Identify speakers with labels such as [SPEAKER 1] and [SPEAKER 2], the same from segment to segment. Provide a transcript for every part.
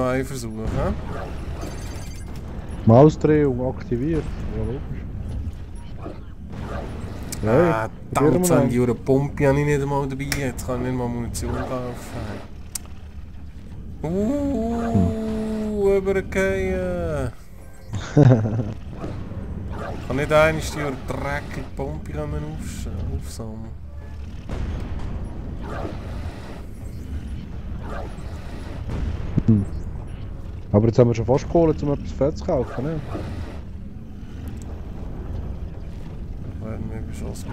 [SPEAKER 1] noch einen versuchen. He?
[SPEAKER 2] Mausdrehung aktiviert. Ja, logisch. Ja,
[SPEAKER 1] verdammt, so eine Pumpe habe ich nicht einmal dabei. Jetzt kann ich nicht mal Munition kaufen. Übergehen. Ich kann nicht einmal die dreckige Pumpe aufsammeln.
[SPEAKER 2] Aber jetzt haben wir schon fast Kohle, um etwas Fett zu kaufen, ne?
[SPEAKER 1] Werden wir beschossen.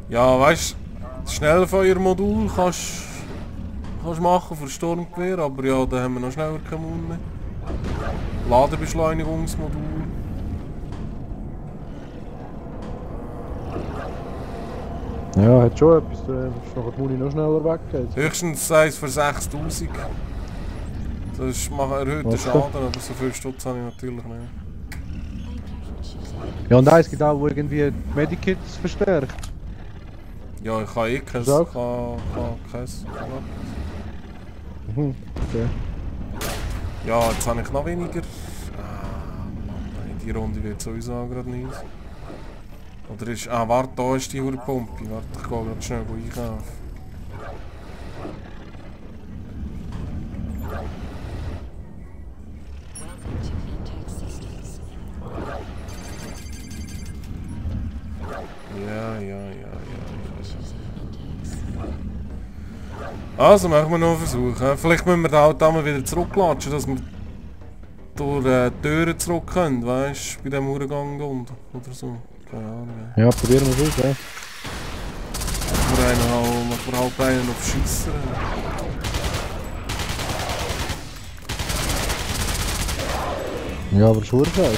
[SPEAKER 1] Ja, weißt du, das Schnellfeuermodul kannst du machen für Sturmgewehr, aber ja, da haben wir noch schneller Kanonen. Ladebeschleunigungsmodul.
[SPEAKER 2] Ja, hat schon etwas, dass die Muni noch schneller weggeht.
[SPEAKER 1] Höchstens eins für 6000. Das erhöht den Schaden, aber so viel Stutz habe ich natürlich nicht.
[SPEAKER 2] Ja, und eins gibt auch, wo irgendwie die Medikits verstärkt.
[SPEAKER 1] Ja, ich kann kein.
[SPEAKER 2] Mhm, okay.
[SPEAKER 1] Ja, jetzt habe ich noch weniger. Mann, die Runde wird sowieso gerade nicht. Oder ist... warte, da ist die Pumpe. Warte, ich gehe gerade schnell einkaufen. Ja. Also machen wir noch einen Versuch. Vielleicht müssen wir den Auto mal wieder zurücklatschen, dass wir durch die Türen zurück können, weißt du, bei dem Urgang unten oder so. Keine Ahnung.
[SPEAKER 2] Ja, probieren wir es aus, ja.
[SPEAKER 1] Wir halten einen auf Schiessen.
[SPEAKER 2] Ja, aber schon scheiße, ne?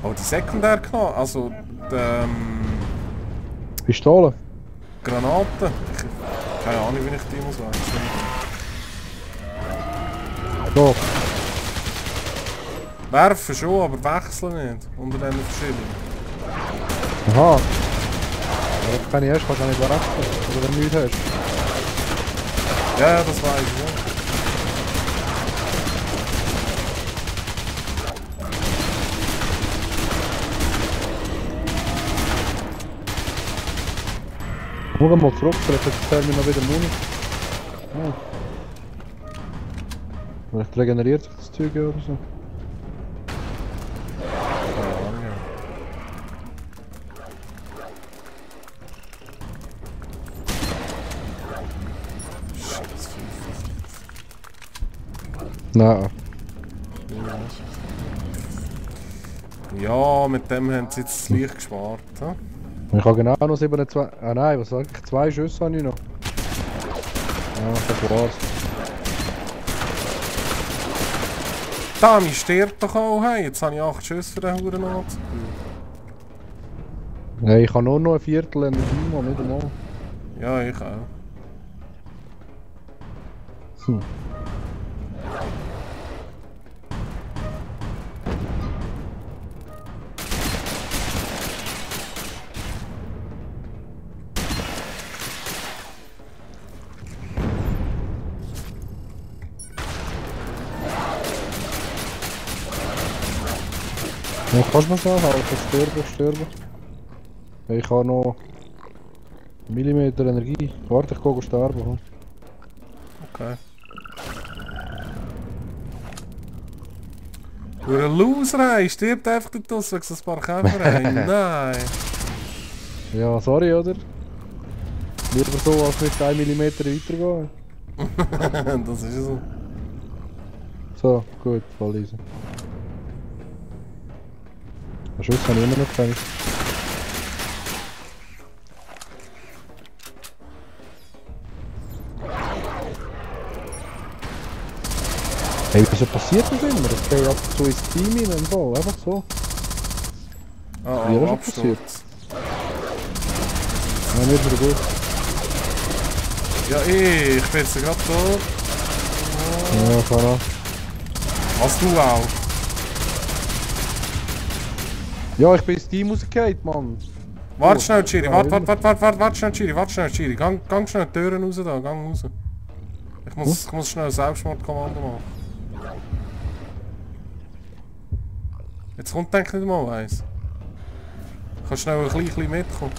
[SPEAKER 1] Oh, die Sekundärknarre, also die
[SPEAKER 2] Pistole?
[SPEAKER 1] Granaten. Keine Ahnung, wie ich die muss wechseln.
[SPEAKER 2] So.
[SPEAKER 1] Werfen schon, aber wechseln nicht. Unter diesen verschiedenen.
[SPEAKER 2] Aha. Aber wenn keine hast, kannst du auch nicht wechseln. Oder wenn du nichts hast.
[SPEAKER 1] Ja, das weiß ich, ja.
[SPEAKER 2] Schau mal zurück, vielleicht erzählen wir noch wieder Muni. Ah. Vielleicht regeneriert sich das Zeug oder so. Nein.
[SPEAKER 1] Ja, mit dem haben sie jetzt das Licht gespart. He?
[SPEAKER 2] Ich habe genau noch 27... Ah nein, was sag ich? 2 Schüsse habe ich noch. Ja, das war's.
[SPEAKER 1] Dami stirbt doch auch, hey. Jetzt habe ich 8 Schüsse für den Huren anzugeben.
[SPEAKER 2] Nein, ich habe nur noch ein Viertel Energie, nicht einmal.
[SPEAKER 1] Ja, ich auch.
[SPEAKER 2] Ja, kannst du mir sagen, Alter, sterben. Ich habe noch Millimeter Energie. Warte, ich gehe sterben.
[SPEAKER 1] Okay. Für ein Loser, hey, stirbt einfach nicht aus, wegen so ein paar Käfer, hey. Nein.
[SPEAKER 2] Ja, sorry, oder? Lieber so, als mit 1 Millimeter weitergehen.
[SPEAKER 1] Das ist so.
[SPEAKER 2] So, gut, voll easy. Den Schuss habe ich immer noch keine. Hey, wieso passiert das immer? Das geht ab und zu ins Team in den Ball, einfach so.
[SPEAKER 1] Ah,
[SPEAKER 2] Wie ist das
[SPEAKER 1] Absturz.
[SPEAKER 2] passiert? Ja, nicht wieder gut.
[SPEAKER 1] Ja, ich bin jetzt gerade da.
[SPEAKER 2] Ja, kann auch.
[SPEAKER 1] Was du auch?
[SPEAKER 2] Ja, ich bin ins Team rausgefallen, Mann.
[SPEAKER 1] Warte schnell, Chiri, warte schnell, Chiri, Gang schnell die Türen raus da, gang raus. Ich muss schnell ein Selbstmordkommando machen. Jetzt kommt denk nicht mal eins. Kannst schnell ein bisschen mitkommen.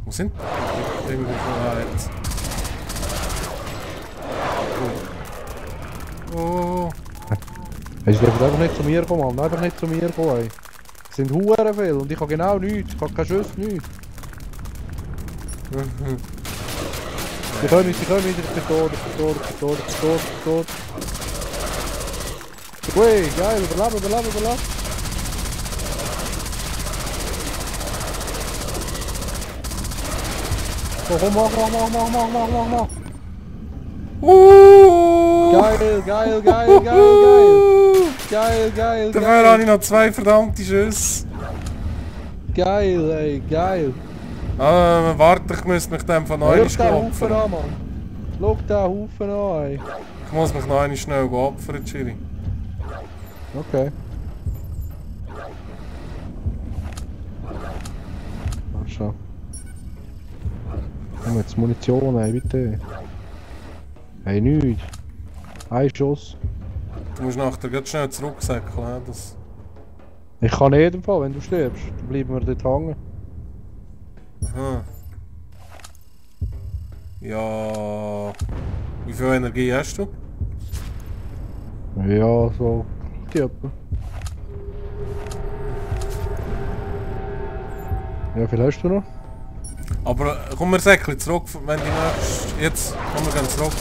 [SPEAKER 1] Wo sind die? Irgendwo jetzt. Oh.
[SPEAKER 2] Hey, sie dürfen einfach nicht zu mir kommen, Mann. Einfach nicht zu mir kommen, ey. Es sind Huren viel und ich habe genau nichts. Ich habe keinen Schuss, nichts. Sie kommen, ich bin tot. Ui, geil, überleben. So, komm, mach. Geil.
[SPEAKER 1] Dafür habe ich noch 2 verdammte Schüsse.
[SPEAKER 2] Geil, ey, geil.
[SPEAKER 1] Warte, ich muss mich dem von neu
[SPEAKER 2] Schau den Haufen
[SPEAKER 1] opfern.
[SPEAKER 2] an, Mann. Schau den Haufen an, ey.
[SPEAKER 1] Ich muss mich noch einmal schnell opfern, Chiri.
[SPEAKER 2] Okay. Ach schon. Komm jetzt Munition, ey, bitte. Hey, nichts. Ein Schuss.
[SPEAKER 1] Du musst nachher ganz schnell zurücksäckeln. Das...
[SPEAKER 2] Ich kann in jedem Fall, wenn du stirbst. Dann bleiben wir dort hängen.
[SPEAKER 1] Aha. Ja. Wie viel Energie hast du?
[SPEAKER 2] Ja, so. Die etwa. Ja, viel hast du noch?
[SPEAKER 1] Aber komm, wir säckeln zurück, wenn die nächste... Jetzt, komm, wir gehen zurück.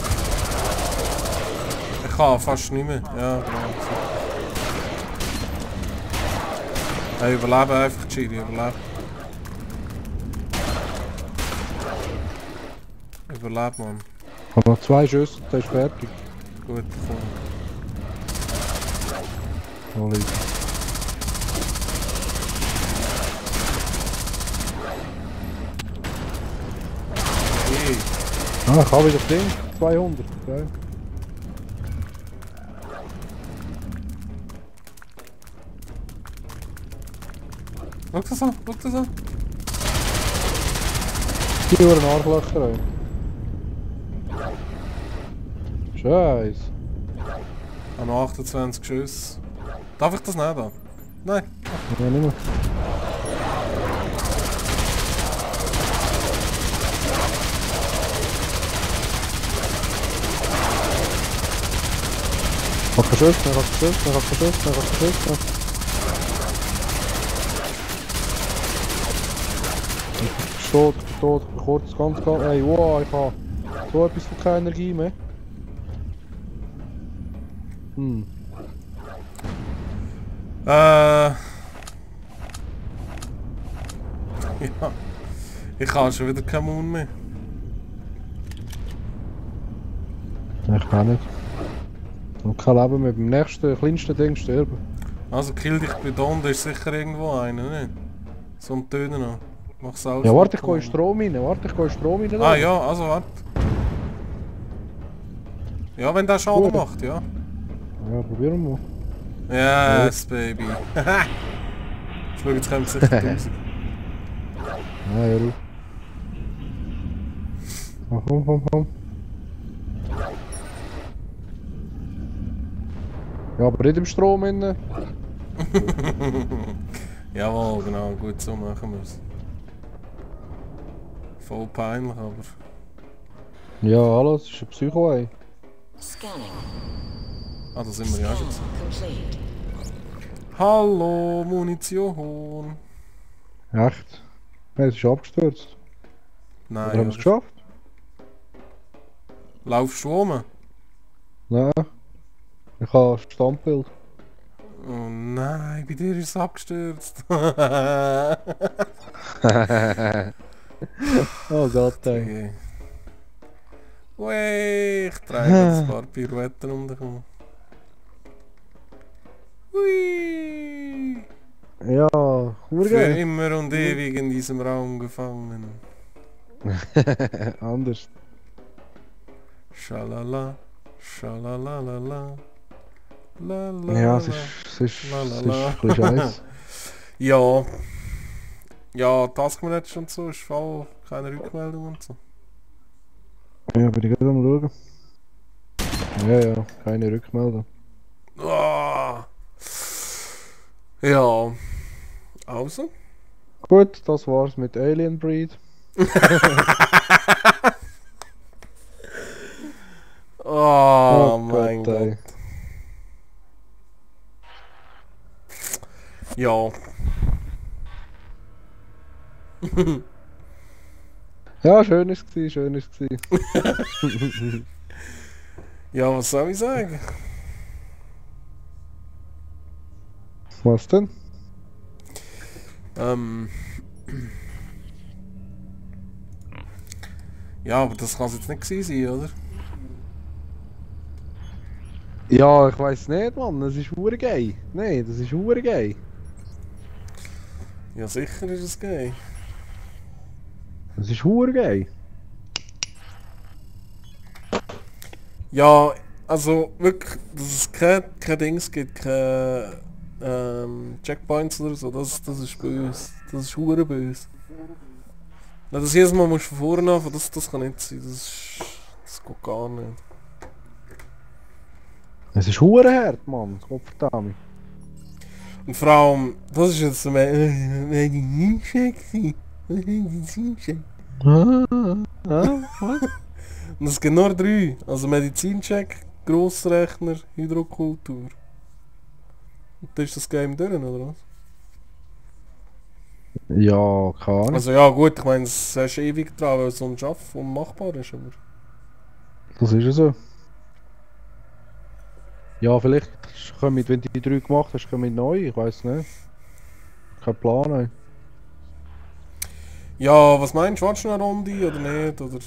[SPEAKER 1] Ich kann fast nicht mehr. Ja, genau. Hey, überlebe einfach, Chiri, überlebe. Überlebe, Mann.
[SPEAKER 2] Ich habe noch 2 Schüsse, dann ist fertig.
[SPEAKER 1] Gut, komm.
[SPEAKER 2] Oh, lieb.
[SPEAKER 1] Hey.
[SPEAKER 2] Ah, ich habe wieder das Ding. 200. Geil.
[SPEAKER 1] Schau das an, schau das an.
[SPEAKER 2] Die Uhren Arschlöcher, ey. Scheiße.
[SPEAKER 1] Ich habe noch 28 Schüsse. Darf ich das nicht haben? Nein.
[SPEAKER 2] Ja, nicht mehr. Ich hab geschossen. Ich bin tot, kurz, ganz. Ey, wow, ich hab so etwas von keine Energie mehr.
[SPEAKER 1] Ja. Ich habe schon wieder keinen Mund mehr.
[SPEAKER 2] Ich kann nicht. Und kein Leben mehr. Beim nächsten, kleinsten Ding sterben.
[SPEAKER 1] Also kill dich bei da unten, ist sicher irgendwo einer, nicht? So ein Töner noch. Mach's alles.
[SPEAKER 2] Ja, warte, ich gehe in Strom rein.
[SPEAKER 1] Ah ja, also warte. Ja, wenn der Schaden
[SPEAKER 2] Gut.
[SPEAKER 1] macht, ja.
[SPEAKER 2] Ja, probieren wir mal.
[SPEAKER 1] Yes, Baby. Schau, jetzt kommt sicher 1000.
[SPEAKER 2] Ja, ja, komm. Ja, aber nicht im Strom innen.
[SPEAKER 1] Jawohl, genau, gut, so machen wir es. Voll peinlich, aber...
[SPEAKER 2] Ja, alles, ist ein Psycho, ey.
[SPEAKER 3] Scanning.
[SPEAKER 1] Ah, da sind wir ja schon.
[SPEAKER 3] Complete.
[SPEAKER 1] Hallo, Munition.
[SPEAKER 2] Echt? Nein, es ist abgestürzt.
[SPEAKER 1] Nein,
[SPEAKER 2] Oder haben wir es geschafft?
[SPEAKER 1] Laufst du rum?
[SPEAKER 2] Nein. Ich habe Standbild.
[SPEAKER 1] Oh nein, bei dir ist es abgestürzt.
[SPEAKER 2] Oh Gott, ey.
[SPEAKER 1] Okay. Ui, ich treibe jetzt ein paar Pirouetten um dich herum. Ui.
[SPEAKER 2] Ja,
[SPEAKER 1] Für
[SPEAKER 2] urgeil.
[SPEAKER 1] immer und ewig in diesem Raum gefangen.
[SPEAKER 2] Anders.
[SPEAKER 1] Schalala, schalalalala, la la
[SPEAKER 2] Ja,
[SPEAKER 1] la,
[SPEAKER 2] es ist
[SPEAKER 1] la,
[SPEAKER 2] ein
[SPEAKER 1] la.
[SPEAKER 2] bisschen scheiße.
[SPEAKER 1] Ja. Ja, Taskmanager und so ist voll keine Rückmeldung und so.
[SPEAKER 2] Ja, bin ich gerade am schauen. Ja, keine Rückmeldung.
[SPEAKER 1] Ah. Ja. Also.
[SPEAKER 2] Gut, das war's mit Alien Breed.
[SPEAKER 1] Oh, mein
[SPEAKER 2] Gott, ey.
[SPEAKER 1] Gott. Ja.
[SPEAKER 2] Ja, schön ist es, schön ist es.
[SPEAKER 1] Ja, was soll ich sagen?
[SPEAKER 2] Was denn?
[SPEAKER 1] Ähm. Ja, aber das kann es jetzt nicht gewesen sein, oder?
[SPEAKER 2] Ja, ich weiß nicht, Mann. Das ist hure gay. Nein, das ist hure gay.
[SPEAKER 1] Ja, sicher ist es gay.
[SPEAKER 2] Das ist hure gay.
[SPEAKER 1] Ja, also wirklich, dass es kein Dings gibt, keine Checkpoints oder so, das ist böse. Das ist hure böse. Na, dass jedes Mal musst du von vorne anfangen, das kann nicht sein. Das geht gar nicht.
[SPEAKER 2] Es ist hure hart, Mann. Gottverdammt.
[SPEAKER 1] Und vor allem, das ist jetzt ein Medizincheck. Medizincheck.
[SPEAKER 2] Was?
[SPEAKER 1] Und es gibt nur 3. Also Medizincheck, Grossrechner, Hydrokultur. Und dann ist das Game durch, oder was?
[SPEAKER 2] Ja, keine Ahnung.
[SPEAKER 1] Also ja gut, ich meine, es ist ewig dran, weil so ein Schaff unmachbar ist, aber...
[SPEAKER 2] Das ist ja so. Ja, vielleicht kommen, wenn du die 3 gemacht hast, kommen neu. Ich weiß nicht. Kein Plan, ey.
[SPEAKER 1] Ja, was meinst du? Willst du eine Runde oder nicht? Oder...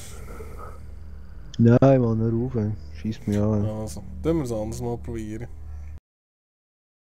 [SPEAKER 2] Nein, Mann, hör auf, ey. Schieß mich an.
[SPEAKER 1] Ja, also, tun wir es anders mal probieren.